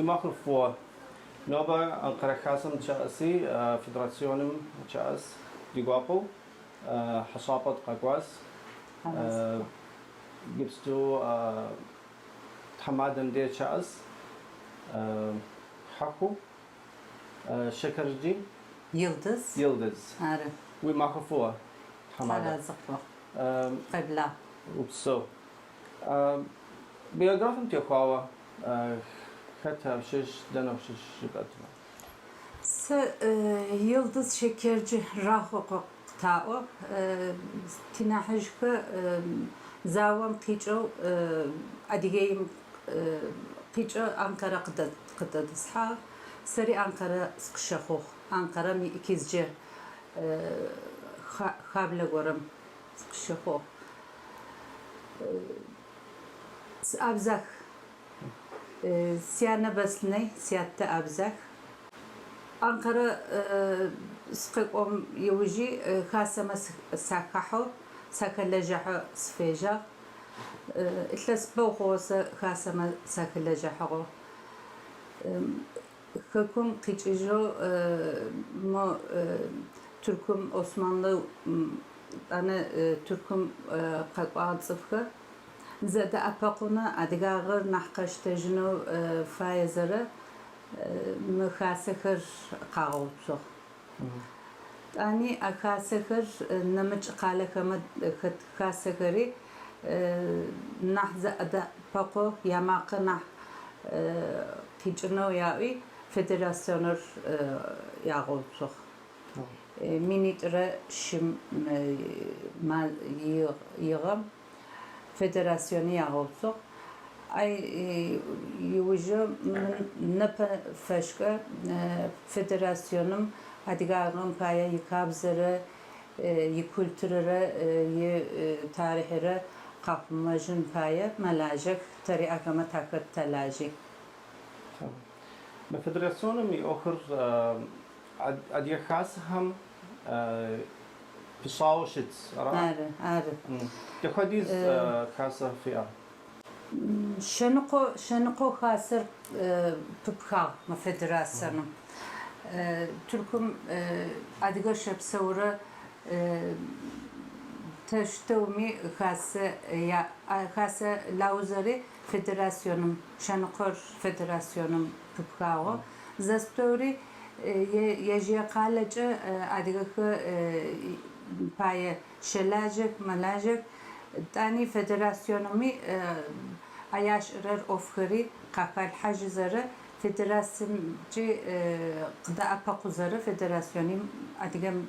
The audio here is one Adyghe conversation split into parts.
Уи махуэр фӏыуэ. Нобэ Анкъэрэ Хасэм дыщыӏэси, Федерасионым дыщыӏэс ди гуапэу хьэщӏапӏэ дыкъэкӏуащ. Иджыпсту тхьэмадэм деж щыӏэс Хьэху Шекерджи. Йылдыз. Йылдыз. Ары. Уи махуэ фӏыуэ, тхьэмадэ. Тхьэразэ къыпхуэхъу. Къеблагъ. Упсэу. Биографием теухуауэ хэт ущыщ, дэнэ ущыщ жыпӏэтмэ? Сэ Йылдыз Шекерджи Рахъо къытаӏо. Тинахьыжъхэр заом къикӏэу Адыгеим къикӏэу Анкара къыдэтӏысхьагъ. Сэри Анкара сыкъыщэхъугъ. Анкарэм и Икизджэ хьаблэ горэм сыкъыщыхъугъ. Сыабзах. Сянэ бэслъынэй, сятэ абзах. Анкара сыкъэкӏом иужи хасэмэ сахахьэу, сахэлэжьэхьэу сыфежьагъ. Илъэс бэу хъугъэ сэ хасэмэ сахэлэжьэхьыгъэу. Хэкум къикӏыжьэу мо Тыркум, Османлы тӏанэ Тыркум къэкӏуагъ цӏыфхэр зэдэӏэпэкъунэу, адыгагъэр нахь къэщтэжьынэу фаезэрэ мы хасэхэр къагъэуцугъ. Тӏани а хасэхэр нэмыкӏ къалэхэмэ хэт хасэхэри нахь зэдэӏэпэкъоу, ямакъэ нахь къикӏынэу яӏуи федерасионыр ягъэуцугъ. Минитӏурэ щым игъэм федерасиони ягъэуцугъ. Ай иужьэу непэ фэшкӏэ федерасионым адыгагъэм пае ихабзэрэ икультурэрэ итарихьрэ къахъумэжьын пае мэлажьэх, тэри ахэмэ тахэт тэлажьи. Мы федерасионым и ӏуэхур Адыгэ хасэхэм пыщӏауэ щытщ, ара? Ары, ары. Дапхуэдиз хасэ фиӏэ? Шъэныкъо, шъэныкъо хасэр пыпхагъ мы федерасионым. Тыркум адыгэ щэпсэурэ тэщтэуми хасэ яӏ. Хасэ лаузэри федерасионым, шъэныкъор федерасионым пыпхагъэу. Зэпстэури ежь якъалэкӏэ адыгэхэ пае щэлажьэх, мэлажьэх. Тӏани федерасиоными а яшӏырэр ӏофхэри къахалъхьажьызэрэ федерациемкӏи къыдэӏэпэкъузэрэ федерасионым адыгэм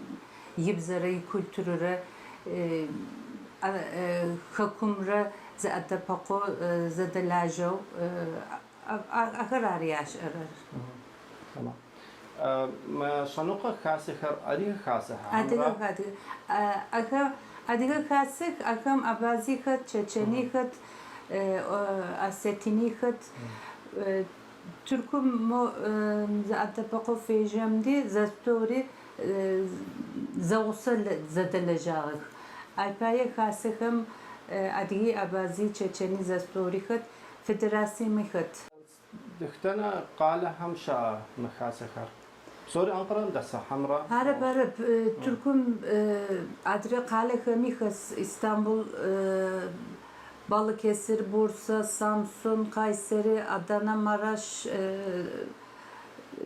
ибзэрэ икультурэрэ хэкумрэ зэӏэдэпэкъоу зэдэлажьэу Ахэр ары яшӏэрэр. Мы шъэныкъо хасэхэр адыгэ хасэха? Адыгэх, адыгэ. Ахэр адыгэ хасэх, ахэм абази хэт, чэчэни хэт, осетини хэт. Тыркум мо зэӏэдэпэкъо фежьэмди зэпстэури зэгъусэ зэдэлэжьагъэх. Ай пае хасэхэм адыги, абази, чэчэни зэпстэури хэт. Федерациеми хэт. Дыхтэнэ къалэхэм щыӏэ мы хасэхэр? Псори Анкъэрэм дэса хьэмрэ? Арэп, арэп. Тыркум адрэ къалэхэми хэс Истанбул, Балыкесир, Бурса, Самсун, Кайсери, Адана, Мараш,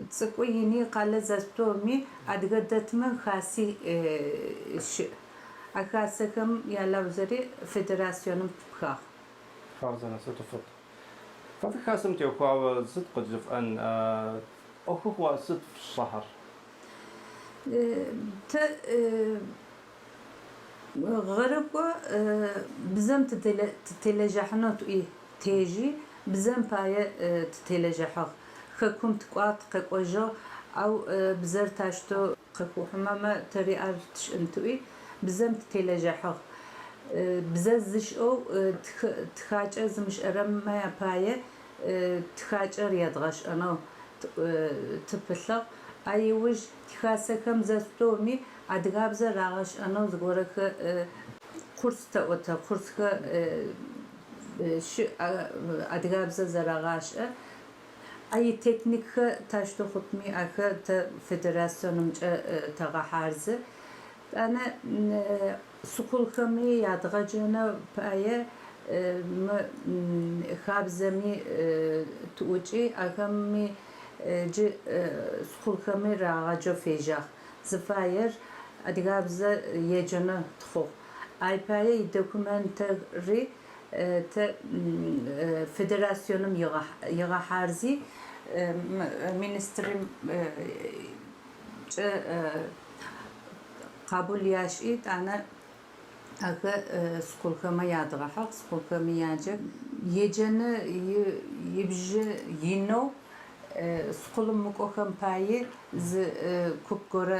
цӏыкӏуи ини къалэ зэпстэуми адыгэ дэтмэ хаси щыӏ. А хасэхэм ялаузэри федерасионым пыпхагъ. Хъарзынэ, сыту фӏыт. Фэ фи хасэм теухуауэ сыт къыджыфӏэн? ӏуэхугъуэ сыт фщӏэхэр? Тэ гъэрыкӏо бзэм тытелэжьахьынэу тӏуи тежьи, бзэм пае тытелэжьахьыгъ. Хэкум тыкӏуагъ, тыкъэкӏожьыгъ, ау бзэр тащтэу Къэхухьымэмэ тэри ар тшӏын тӏуи, бзэм тытелэжьахьыгъ. Бзэ зышӏэу тхакӏэ зымышӏэрэмэ апае тхакӏэр ядгъэшӏэнэу тыпылъыгъ. Ай ыуж тихасэхэм зэпстэуми адыгабзэр рагъэшӏэнэу зыгорэхэ курс тэӏотэ, курсхэр щыӏ, адыгабзэ зэрагъашӏэ. А итехникхэ тащтэу хъутми ахэр тэ федерационымкӏэ тэгъэхьарзы. Тӏанэ скулхэми ядгъэджэнэу пае мы хабзэми тыӏукӏи ахэми джы скулхэми рагъаджэу фежьагъ. Зыфаер адыгабзэ еджэнэу тхъугъ. Ай пае идокументэри тэ федерационым егъэхьарзи министрым кӏэ къабул яшӏи, тӏанэ ахэр скулхэмэ ядгъэхьыгъ, скулхэми яджэх. Еджэны ибжьы инэу скулым мыкӏохэм пае зы куп горэ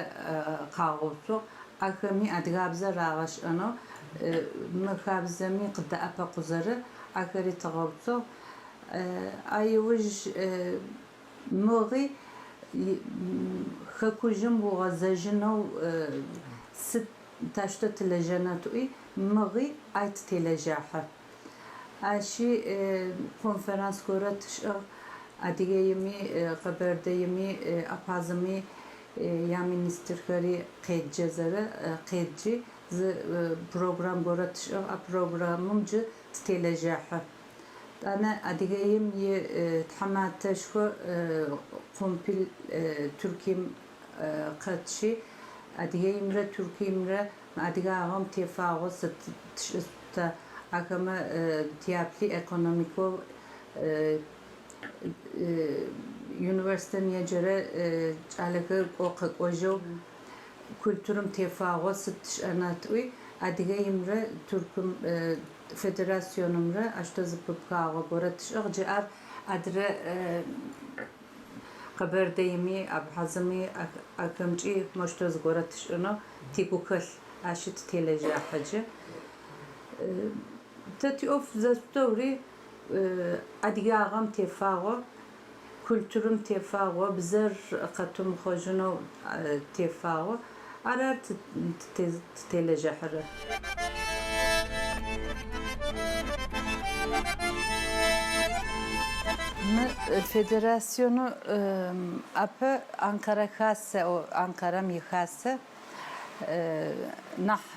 къагъэуцугъ. Ахэми адыгабзэр рагъэшӏэнэу мы хабзэми къыдэӏэпэкъузэрэ ахэри тыгъэуцугъ. Ай ыуж мыгъи хэкужьым угъэзэжьынэу сыд тащтэу тылэжьэнэу тӏуи мыгъи ай тытелэжьахьы. Ащи конференс горэ тшӏыгъ Адыгеими, Къэбэрдеими, Абхъазыми яминистрхэри къеджэзэрэ къеджи зы программ горэ тшӏыгъ. А программым джы тытелэжьахьы. Тӏанэ Адыгеим и тхьаматэшхо Къумпил Туркием къэтщи, Адыгеимрэ Туркиемрэ адыгагъэм тефагъэу сыд тшӏыщта, ахэмэ тяплъи экономикэу университетым еджэрэ кӏалэхэр кӏо къэкӏожьэу культурэм тефагъэу сыд тшӏэна тӏуи, Адыгеимрэ Туркум федерационымрэ ащтэу зэпыпхагъэ горэ тшӏыгъ. Джы ар адрэ Къэбэрдеими, Абхъазыми ахэмкӏи мощтэу зыгорэ тшӏынэу тигухэлъ ащи тытелэжьахьы джы. Тэ тиӏоф зэпстэури адыгагъэм тефагъэу, культурэм тефагъэу, бзэр къэтымыхъожьынэу тефагъэу, ар тытелэжьахьырэ. Мы федерациону апэ Анкара хасэ, Анкарам ихасэ нахь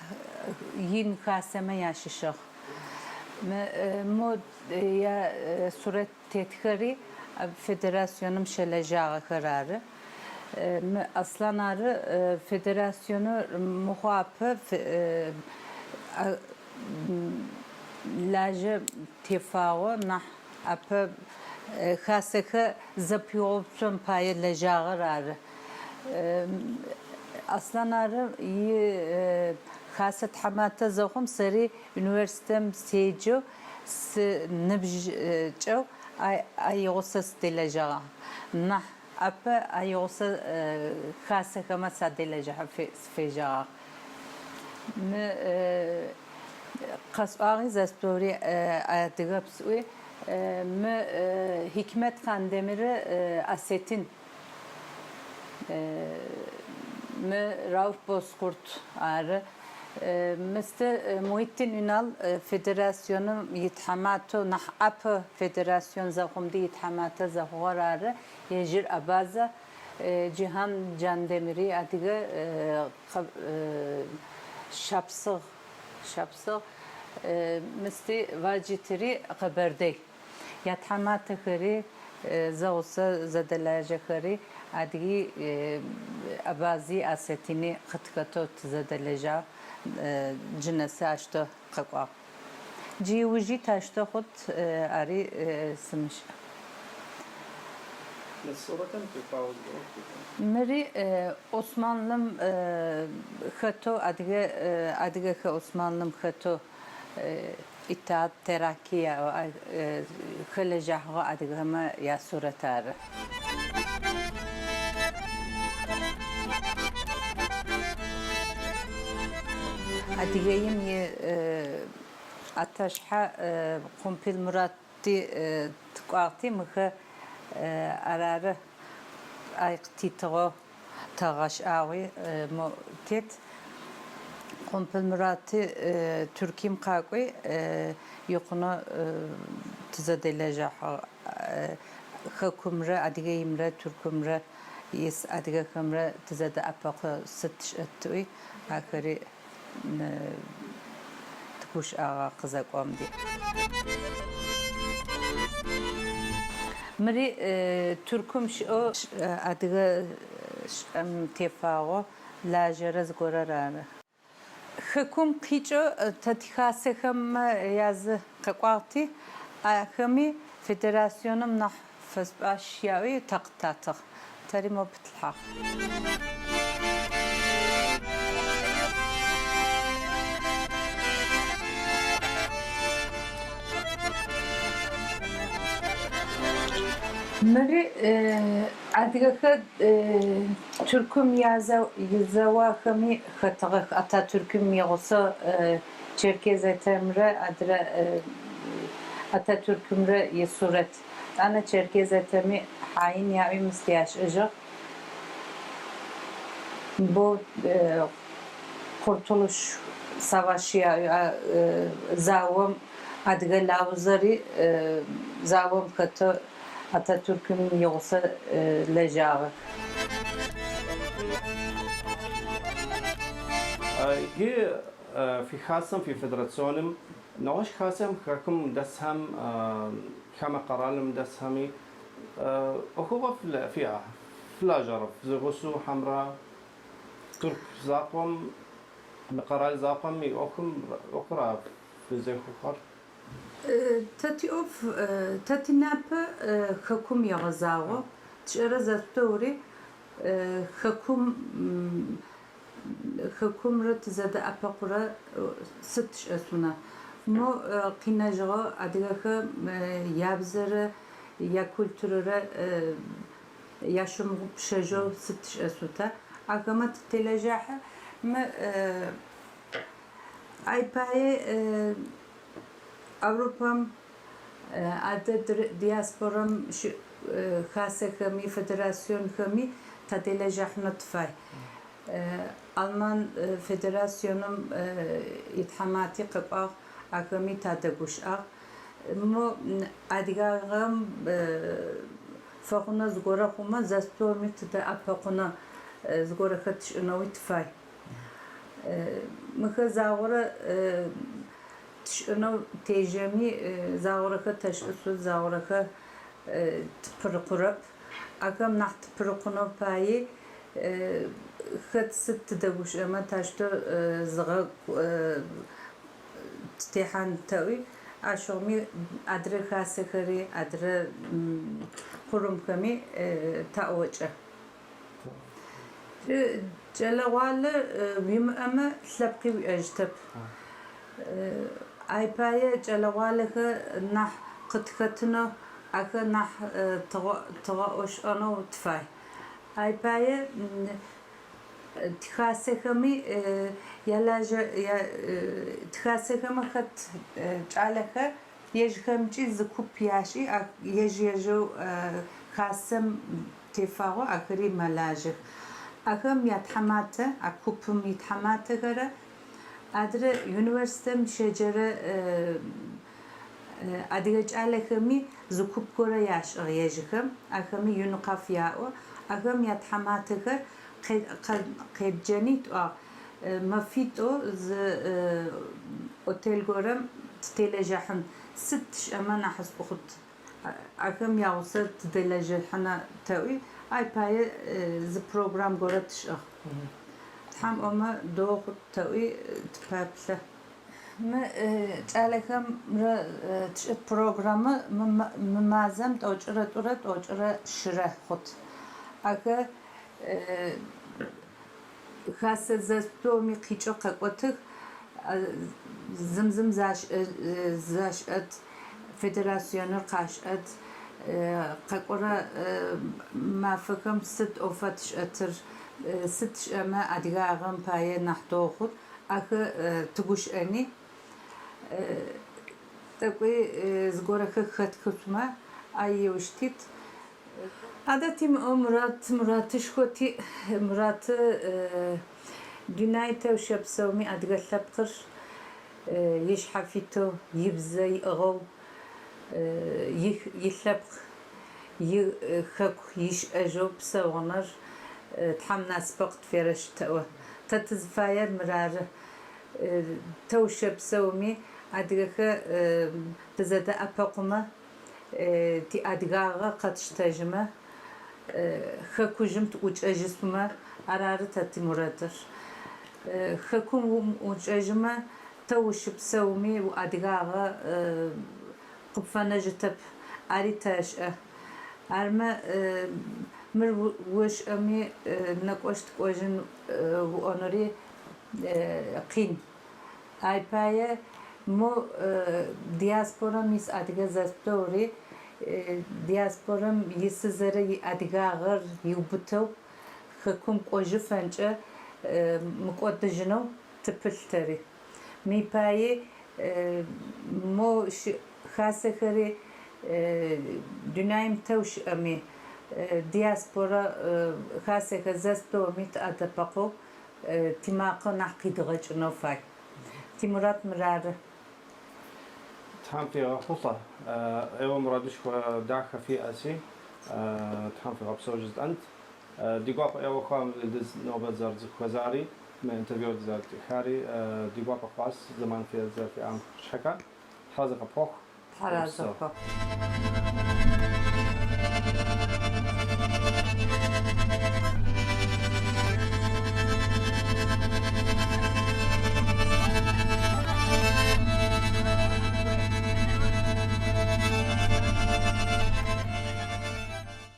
ин хасэмэ ящыщыгъ. Мы мо я сурэт тетхэри федерационым щэлэжьагъэхэр ары. Мы Аслъан ары федерационыр мыхъу апэ лажьэ тефагъэу нахь апэ хасэхэр зэпигъэуцон пае лэжьагъэр ары. Аслъан ары и хасэ тхьаматэ зэхъум сэри университетым седжэу сыныбжькӏэу ай игъусэ сыделэжьагъ. Нахь апэ ай игъусэ хасэхэмэ саделэжьыхьэ сыфежьэгъагъ. Мы къэсӏуагъи зэпстэури адыгэп сӏуи, мы Хикмет Кандемиры осетин, мы Рауф Бозкурт ары. Мыстэ Мухьитдин Юнал федерационым итхьаматэу, нахь апэ федерацион зэхъумди итхьаматэ зэхъугъэр ары, ежьыр абазэ, Джихан Джандемири адыгэ шапсыгъ, шапсыгъ, Мысти Ваджитыри къэбэрдей. Ятхьаматэхэри, зэгъусэ зэдэлажьэхэри, адыги, абази, осетини къытхэтэу тызэдэлэжьагъ, джы нэсы ащтэу къэкӏуагъ. Джы ыужи тащтэу хъут, ари сымышӏэ. Мы сурэтым теухуауэ зыгорэм теухуа? Мыри Османлым хэтэу, адыгэ адыгэхэр Османлым хэтэу Иттихьад Тераки хэлэжьагъэ адыгэмэ ясурэт ары. Адыгеим и ӏэташъхьэ Къумпӏыл Мурати тыкӏуагъти, мыхэр арары ай къытитыгъэу тэгъэшӏагъуи мо тет. Къумпӏыл Мурати Туркием къакӏуи икъунэу тызэдэлэжьахьыгъ. Хэкумрэ Адыгеимрэ Тыркумрэ ис адыгэхэмрэ тызэдэӏэпэкъу сыд тшӏэт тӏуи, ахэри тыгущыӏагъэ къызэкӏом ди. Мыри Тыркум щыӏэу адыгэ шӏэм тефагъэу лажьэрэ зыгорэр ары. Хэкум къикӏэу тэ тихасэхэм язы къэкӏуагъти, ахэми федерационым нахь фэшӏуащ яӏуи тэ къытатыгъ. Тэри мо пытлъхьагъ. Мыри адыгэхэр Тыркум язауахэми хэтыгъэх. Ататюркым игъусэу Черкез Этемрэ адрэ Ататюркымрэ исурэт. Етӏанэ Черкез Этеми хьаин яӏуи мыстяшӏыжьыгъ. Бо Куртулуш Савашы яӏуи заом адыгэ лаузэри заом хэтэу Ататюркым игъусэ лэжьагъэх. Иджы фи хасэм, фи федерационым, нэгъуэщӏ хасэм хэкум дэсхэм, хамэ къэралым дэсхэми ӏуэхугъуэ фиӏэ, фылажьэрэ, фызэгъусэу хьэмрэ тырку закъуэм, мы къэрал закъуэм и ӏуэхум ӏуэхура фызехухэр? Тэ тиӏоф, тэ тинапэ хэкум егъэзагъэу, тшӏэрэ зэптэури хэкум хэкумрэ тызэдэӏэпэкъурэ сыд тшӏэшъуна? Мо къинэжьыгъэу адыгэхэм ябзэрэ якультурэрэ ящымыгъупшэжьэу сыд тшӏэшъута? Ахэмэ тытелэжьахьы. Мы Ай пае Европэм адэ диаспорэм щыӏ хасэхэми, федерационхэми таделэжьахьынэу тыфай. Алман федерационым итхьамати къэкӏуагъ, ахэми тадэгущыӏагъ. Мо адыгагъэм фэхъунэу зыгорэ хъумэ, зэпстэуми тыдэӏэпэкъунэу зыгорэхэр тшӏынэуи тыфай. Мыхэр загъорэ тшӏынэу тежьэми, загъорэхэр тэшӏышъу, загъорэхэр тыпырыкъурэп. Ахэм нахь тыпырыкъунэу паи хэт сыд тыдэгущыӏэмэ тащтэу зыгъэ тытехьан тэӏуи, ащыгъуми адрэ хасэхэри, адрэ курумхэми таӏокӏэ. Кӏэлэгъуалэ уимыӏэмэ, лъэпкъи уиӏэжьтэп. Ай пае кӏэлэгъуалэхэр нахь къытхэтынэу, ахэр нахь тыгъэӏошӏэнэу тыфай. Ай пае тихасэхэми ялажьэ тихасэхэмэ хэт кӏалэхэр ежьхэмкӏи зы куп яшӏи, ежь-ежьэу хасэм тефагъэу ахэри мэлажьэх. Ахэм ятхьаматэ, а купым итхьаматэхэрэ адрэ университетым щеджэрэ адыгэ кӏалэхэми зы куп горэ яшӏыгъ ежьхэм, ахэми юнкъэф яӏо, ахэм ятхьаматэхэр къедджэни тӏуагъ. Мэфитӏо зы отель горэм тытелэжьахьын, сыд тшӏэмэ нахьышӏу хъут? Ахэм ягъусэ тыдэлэжьыхьынэ тэӏуи, ай пае зы программ горэ тшӏыгъ. Тхьэм ӏомэ, дэгъу тэӏуи тыпэплъэ. Мы кӏалэхэмрэ тшӏыт программэ мы мазэм 92 тӏокӏырэ щырэ хъут. Ахэр хасэ зэпстэуми къикӏэу къэкӏотых, зым-зым зашӏэт, федерационыр къашӏэт, къэкӏорэ мафэхэм сыд ӏофа тшӏэтыр, сыд тшӏэмэ адыгагъэм пае нахь дэгъу хъут, ахэр тыгущыӏэни, тӏэкӏуи зыгорэхэр хэтхышъумэ, ай ыуж тит. Адэ тимыӏэу мурад, мурадышхо тиӏ. Мурады дунай тэу щэпсэуми адыгэ лъэпкъыр ишъхьафитэу, ибзэ иӏыгъэу, илъэпкъ И хэку ишӏэжьэу псэугъэныр Тхьэм насыпэу къытферэщ тэӏо. Тэ тызыфаер мырары. Тэ ущэпсэуми, адыгэхэр тызэдэӏэпэкъумэ, тиадыгагъэ къэтштэжьымэ, хэкужъым тыӏукӏэжьышъумэ, арары тэ тимурадыр. Хэкум уӏукӏэжьымэ, тэ ущыпсэуми уадыгагъэ къыпфэнэжьытэп, ари тэшӏэ. Армэ, мыр ошӏэми нэкӏощт кӏожьын уӏонри къин. Ай пае мо диаспорэм ис адыгэ зэпстэури диаспорэм исызэрэ иадыгагъэр иубытэу хэкум кӏожьыфэнкӏэ мыкӏодыжьынэу тыпылъ тэри. Мый пае мо хасэхэри дунаим тэу щыӏэми, диаспорэ хасэхэр зэпстэуми тыадэпэкъоу тимакъэ нахь къидгъэкӏынэу фай. Тимурад мырары. Тхьэм фигъэхъулӏэ. Ӏейуэ мурадышхуэ дахэ фиӏэси, Тхьэм фигъэпсэу жысӏэнт. Ди гуапэ ӏейуэ хъуам Елдыз нобэ зэрызыхуэзари, мы интервью дызэрытехари ди гуапэ хъуащ зэман фи зэрыфиӏам щхьэкӏэ. Тхьэразэ къыпхуэхъу. Тхьэразэ къыпхуэхъу.